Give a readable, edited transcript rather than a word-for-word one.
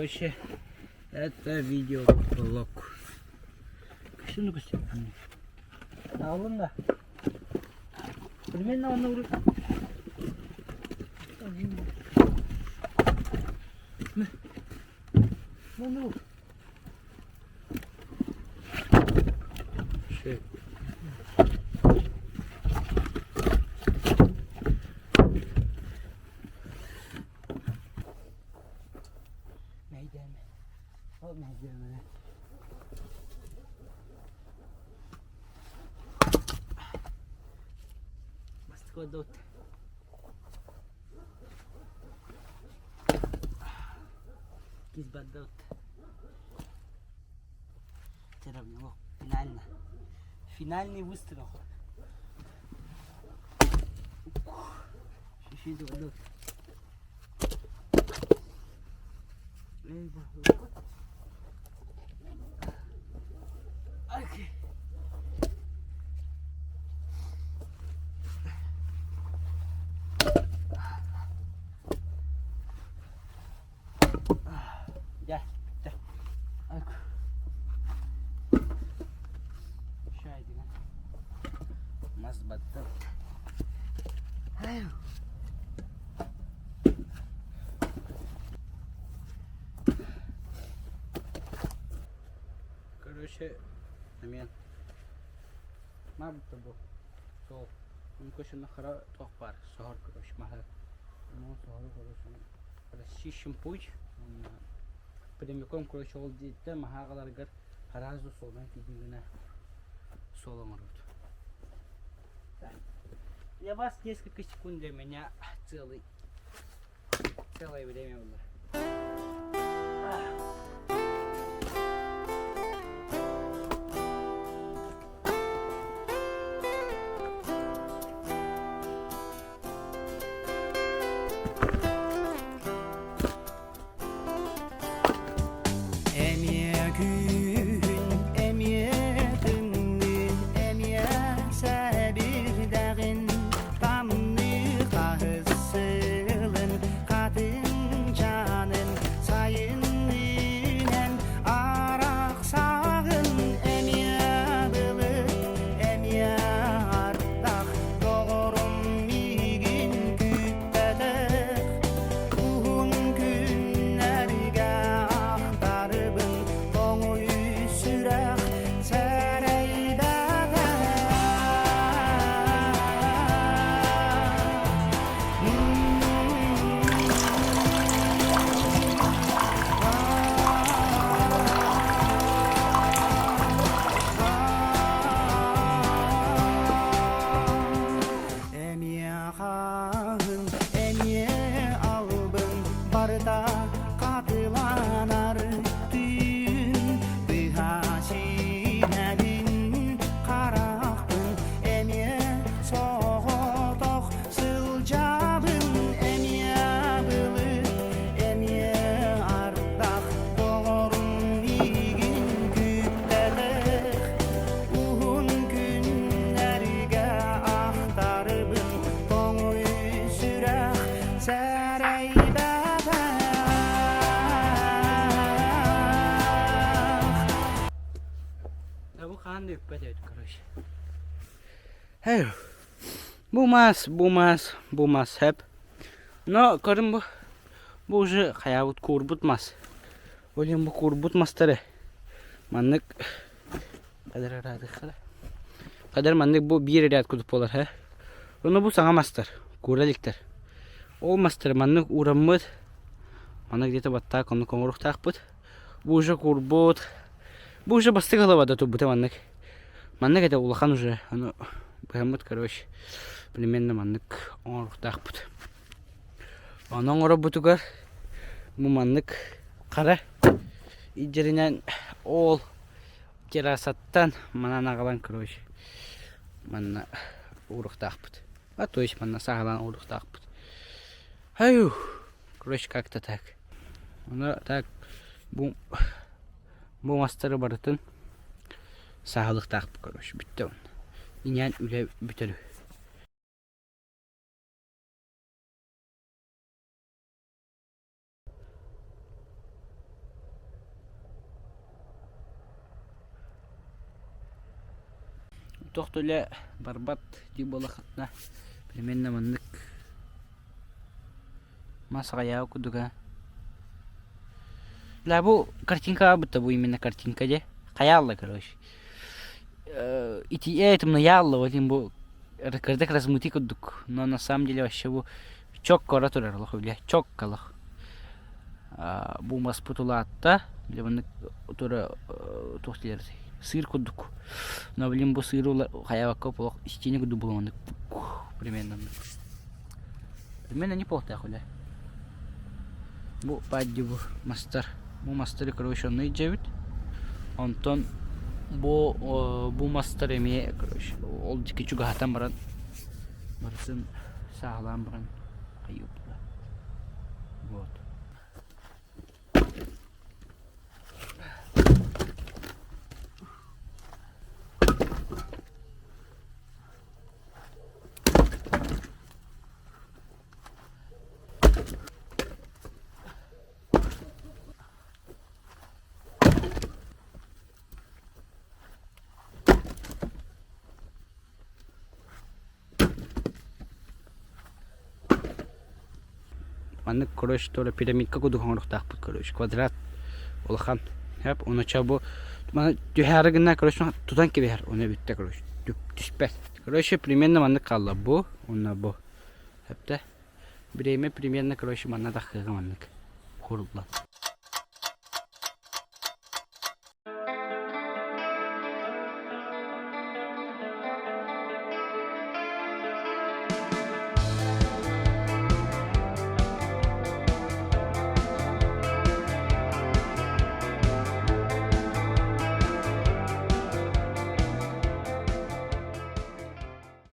Короче, это видеоблог. Şunu göstereyim. Alın da. Примерно onu vurup. Ну, Şey. Мэйдээмэ. Ол мэйдээмэ. Бастакы дот. Кис бардот. Финально. Финальный выстрел. Дьэ, бүттэ. Мас баттым. Короче, мен Мабыта бу сол көшөну хара туох баар соһор короче маһы ну соһору короче расчищен путь прямиком короче ол диэттэ маһааҕаларгар сразу суолунан киирдин гына суол оҥоробут для вас несколько секунд для меня целый целое время было Эмиэ күһүн, эмиэ тымныы, эмиэ сэбирдэҕин тамныы хаһыс сылын хатыҥчаанын сайынныынан арахсаҕын эмиэ былыт, эмиэ ардах доҕорум миигин күүппэтэх Уһун күннэргэ ахтарбын тоҥуй сүрэх сэрэйбэтэх Эмиэ хаһын, эмиэ албын барыта хатыланар түүн Тыһа сиинэбин харахпын эмиэ соҕотох сылдьабын эмиэ былыт эмиэ ардах доҕорум миигин күүппэтэх Уһун күннэргэ ахтарбын тоҥуй сүрэх сэрэйбэтэх Да бу хаан да үппэт эбит короче. Hey, бу мас, бу мас, бу мас хэп. Но көрүн бу бу уже хайаабыт куурбут мас. Ол иһин бу куурбут мастары маннык Кадыр ыраатыахха Кадыр маннык бу биир ряд курдук буолар һэ. Ону бу саҥа мастар, куура иликтэр. Ол мастары маннык уураммыт, маннык где-то баттаак оннук оҥоруохтаахпыт. Бу уже куурбут, бу уже бастык ылабада турбута маннык. Маннык это улахан уже, ону быһаммыт короче, примерно маннык оҥоруохтаахпыт. Ону оҥоробутугар бу маннык хара илдьэринэн ол террасаттан манан аҕалан короче манна ууруохтаахпыт. А то есть манна саҕалаан ууруохтаахпыт. Аю, короче как-то так. Ону так бу бу мастары барытын сааһылыктаахпыт короче бүттэ онно. Инээн үлэ бүтэр. Туох да үлэ барбат дии буоллаххытына, примерно маннык мас аҕыйаҕа курдуга. Бля, бу картинкаҕа будто бу именно картинка дии. Хайаалла короче. Ити тымныйаалла вот бу кырдык размытый курдук. Но на самом деле вообще бу чокко турар олох бля чокко олох. Бу маспыт улаатта, бile маннык тура туох дииллэр сыыр курдук. Но блин бу сыыры хайаабакка олох истиэнэ курдук буолан примерно Примерно неплохо үлэ. Бу падди бу мастар. Бу мастары короче онно илдьэбит. Онтон бу бу мастар эмиэ короче ол диэки чугаһатан баран барытын сааһылаан баран хайыыллар. Вот. Маннык короче туора пирамидка курдук оҥоруохтаахпыт короче квадрат улахан Хөп онуча бу маны түһээри гына короче тутан кэбиһэр ону бүттэ короче түспэт короче примерно маннык хаалла бу уонна бу Сөптө. Бириэмэ примерно короче манна тахсыаҕа маннык куруллан.